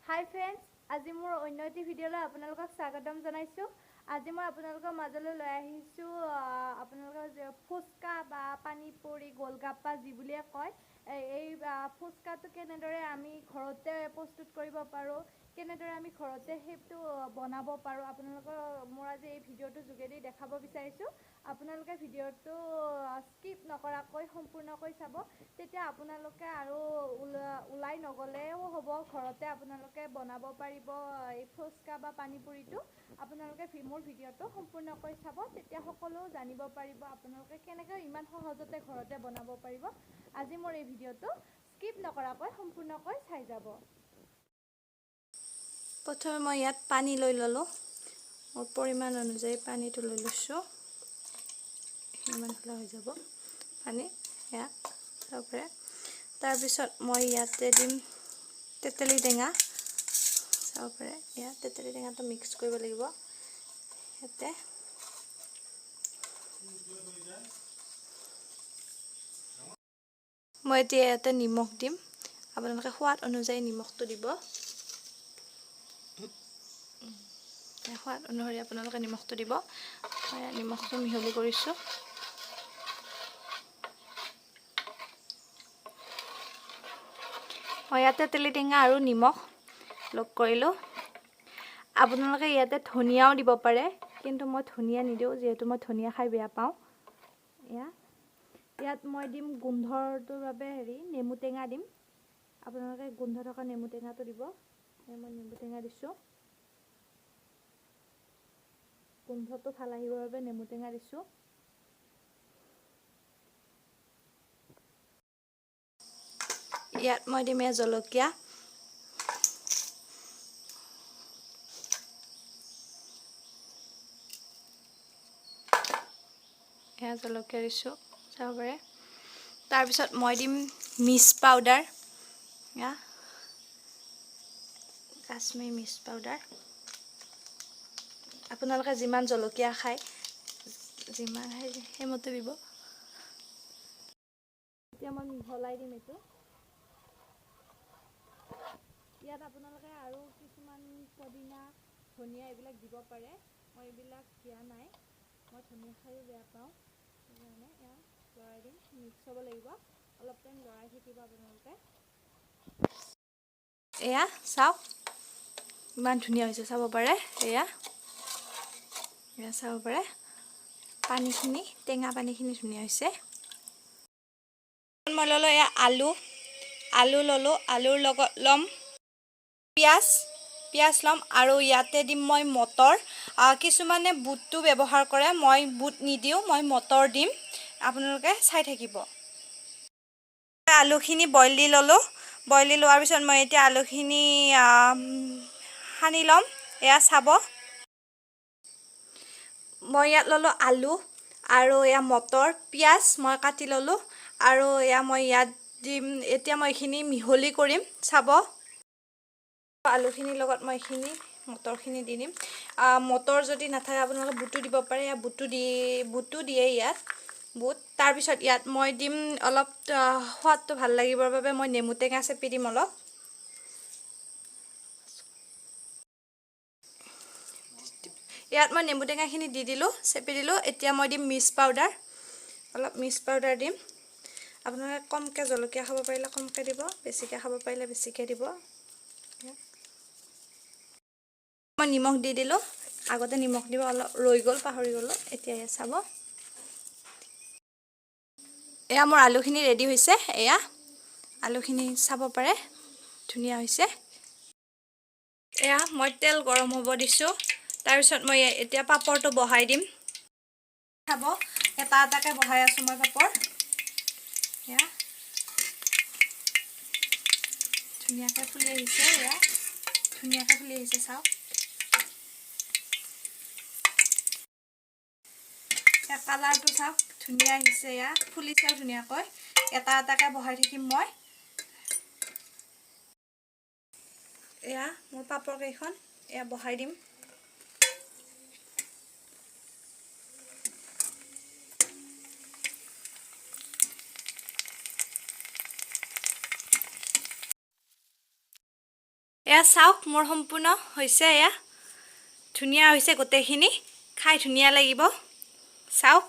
হাই friends, আজি মোৰ অন্য এটি ভিডিঅ'লৈ আপোনালোকক স্বাগতম জনাইছোঁ। আজি মই আপোনালোকৰ মাজলৈ লৈ আহিছোঁ আপোনালোকৰ যে ফুচকা বা পানীপুৰি, গোলগাপ্পা যি বুলিয়ে কয়, এই ফুচকাটো কেনেদৰে আমি ঘৰতে প্ৰস্তুত কৰিব পাৰোঁ, কেনেদৰে আমি ঘৰতে সেইটো বনাব পাৰোঁ, আপোনালোকৰ মোৰ আজি এই ভিডিঅ'টোৰ যোগেদি দেখাব বিচাৰিছোঁ। আপোনালোকে ভিডিঅ'টো স্কিপ নকৰাকৈ সম্পূৰ্ণকৈ চাব, তেতিয়া আপোনালোকে আৰু ওলাই নগ'লেও হ'ব, ঘৰতে আপোনালোকে বনাব পাৰিব এই ফুচকা বা পানীপুৰিটো। আপোনালোকে মোৰ ভিডিঅ'টো সম্পূৰ্ণকৈ চাব, তেতিয়া সকলো জানিব পাৰিব আপোনালোকে কেনেকৈ ইমান সহজতে ঘৰতে বনাব পাৰিব। আজি মোৰ এই ভিডিঅ'টো স্কিপ নকৰাকৈ সম্পূৰ্ণকৈ চাই যাব। প্ৰথমে মই ইয়াত পানী লৈ ল'লোঁ, মোৰ পৰিমাণ অনুযায়ী পানীটো লৈ লৈছোঁ, সিমান হ'লে হৈ যাব পানী। এয়া চাব পাৰে। তাৰপিছত মই ইয়াতে দিম তেতেলী টেঙা, চাব পাৰে। ইয়াত তেতেলী টেঙাটো মিক্স কৰিব লাগিব ইয়াতে। মই এতিয়া ইয়াতে নিমখ দিম, আপোনালোকে সোৱাদ অনুযায়ী নিমখটো দিব। সোৱাদ অনুসৰি আপোনালোকে নিমখটো দিব। মই নিমখটো মিহলি কৰিছোঁ। মই ইয়াতে তেতেলী টেঙা আৰু নিমখ লগ কৰিলোঁ। আপোনালোকে ইয়াতে ধনিয়াও দিব পাৰে, কিন্তু মই ধনিয়া নিদিওঁ, যিহেতু মই ধনিয়া খাই বেয়া পাওঁ। ইয়াত মই দিম গোন্ধটোৰ বাবে নেমু টেঙা দিম। আপোনালোকে গোন্ধ থকা নেমু টেঙাটো দিব। মই নেমু টেঙা দিছোঁ, গোন্ধটো ভাল আহিবৰ বাবে নেমু টেঙা দিছোঁ। ইয়াত মই দিম এয়া জলকীয়া, এয়া জলকীয়া দিছোঁ, চাব পাৰে। তাৰপিছত মই দিম মিক্স পাউডাৰ, এয়া কাশ্মীৰ মিক্স পাউডাৰ। আপোনালোকে যিমান জলকীয়া খায় যিমান সেইমতে দিব। এতিয়া মই মিহলাই দিম এইটো। ইয়াত আপোনালোকে আৰু কিছুমান পদিনা, ধনিয়া এইবিলাক দিব পাৰে, মই এইবিলাক দিয়া নাই, মই ধনিয়া খায়ো বেয়া পাওঁ, সেইকাৰণে এয়া লৰাই দিম। মিক্স হ'ব লাগিব, অলপ টাইম লৰাই থাকিব আপোনালোকে। এয়া চাওক ইমান ধুনীয়া হৈছে, চাব পাৰে। এয়া এয়া চাব পাৰে, পানীখিনি টেঙা পানীখিনি ধুনীয়া হৈছে। মই ল'লোঁ এয়া আলু, আলু ল'লোঁ, আলুৰ লগত ল'ম পিঁয়াজ, পিঁয়াজ ল'ম আৰু ইয়াতে দিম মই মটৰ। কিছুমানে বুটটো ব্যৱহাৰ কৰে, মই বুট নিদিওঁ, মই মটৰ দিম, আপোনালোকে চাই থাকিব। আলুখিনি বইল দি ল'লোঁ, বইল দি লোৱাৰ পিছত মই এতিয়া আলুখিনি সানি ল'ম। এয়া চাব, মই ইয়াত ল'লোঁ আলু আৰু এয়া মটৰ, পিঁয়াজ মই কাটি ল'লোঁ আৰু এয়া মই ইয়াত দিম। এতিয়া মই এইখিনি মিহলি কৰিম, চাব। আলুখিনিৰ লগত মই এইখিনি মটৰখিনি দি দিম। মটৰ যদি নাথাকে আপোনালোকে বুটো দিব পাৰে, ইয়াত বুটো দিয়ে ইয়াত বুট। তাৰপিছত ইয়াত মই দিম অলপ সোৱাদটো ভাল লাগিবৰ বাবে মই নেমু টেঙা চেপি দিম অলপ। ইয়াত মই নেমু টেঙাখিনি দি দিলোঁ, চেপি দিলোঁ। এতিয়া মই দিম মিক্স পাউডাৰ, অলপ মিক্স পাউডাৰ দিম। আপোনালোকে কমকৈ জলকীয়া খাব পাৰিলে কমকৈ দিব, বেছিকৈ খাব পাৰিলে বেছিকৈ দিব। মই নিমখ দি দিলোঁ, আগতে নিমখ দিব অলপ ৰৈ গ'ল, পাহৰি গ'লোঁ। এতিয়া এয়া চাব, এয়া মোৰ আলুখিনি ৰেডি হৈছে। এয়া আলুখিনি চাব পাৰে, ধুনীয়া হৈছে। এয়া মই তেল গৰম হ'ব দিছোঁ। তাৰপিছত মই এতিয়া পাপৰটো বহাই দিম। চাব, এটা এটাকৈ বহাই আছোঁ মই পাপৰ। এয়া ধুনীয়াকৈ ফুলি আহিছে, এয়া ধুনীয়াকৈ ফুলি আহিছে, চাওক। এয়া কালাৰটো চাওক, ধুনীয়া আহিছে, এয়া ফুলিছেও ধুনীয়াকৈ। এটা এটাকৈ বহাই থাকিম মই। এয়া মোৰ পাপৰ কেইখন এয়া বহাই দিম। এয়া চাওক, মোৰ সম্পূৰ্ণ হৈছে। এয়া ধুনীয়া হৈছে গোটেইখিনি, খাই ধুনীয়া লাগিব। চাওক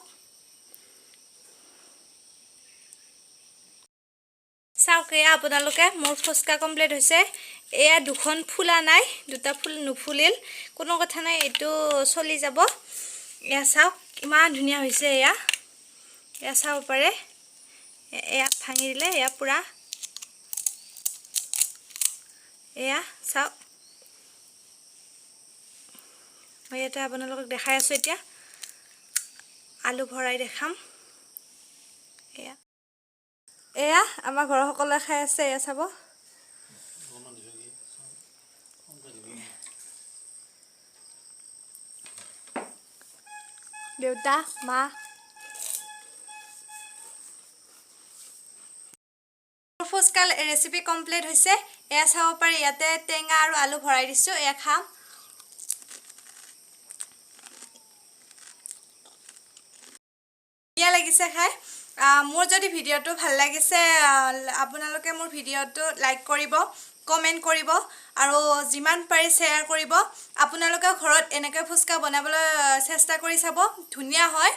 চাওক, এয়া আপোনালোকে মোৰ ফুচকা কমপ্লিট হৈছে। এয়া দুখন ফুলা নাই, দুটা ফুল নুফুলিল, কোনো কথা নাই, এইটো চলি যাব। এয়া চাওক, ইমান ধুনীয়া হৈছে। এয়া এয়া চাব পাৰে। এয়া ভাঙি দিলে এয়া পূৰা। এয়া চাওক, মই ইয়াতে আপোনালোকক দেখাই আছোঁ। এতিয়া আলু ভৰাই দেখাম। এয়া এয়া আমাৰ ঘৰৰ সকলোৱে খাই আছে। এয়া চাব। দেউতা, মা। ফুচকা ৰেচিপি কমপ্লিট হৈছে। এয়া চাব পাৰি, ইয়াতে টেঙা আৰু আলু ভৰাই দিছোঁ। এয়া খাম। ধুনীয়া লাগিছে খাই। মোৰ যদি ভিডিঅ'টো ভাল লাগিছে, আপোনালোকে মোৰ ভিডিঅ'টো লাইক কৰিব, কমেণ্ট কৰিব আৰু যিমান পাৰি শ্বেয়াৰ কৰিব। আপোনালোকেও ঘৰত এনেকৈ ফুচকা বনাবলৈ চেষ্টা কৰি চাব, ধুনীয়া হয়।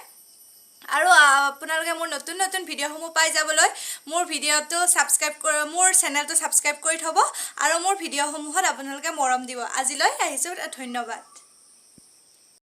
আৰু আপোনালোকে মোৰ নতুন নতুন ভিডিঅ'সমূহ পাই যাবলৈ মোৰ ভিডিঅ'টো ছাবস্ক্ৰাইব কৰি, মোৰ চেনেলটো ছাবস্ক্ৰাইব কৰি থ'ব আৰু মোৰ ভিডিঅ'সমূহত আপোনালোকে মৰম দিব। আজিলৈ আহিছোঁ, ধন্যবাদ।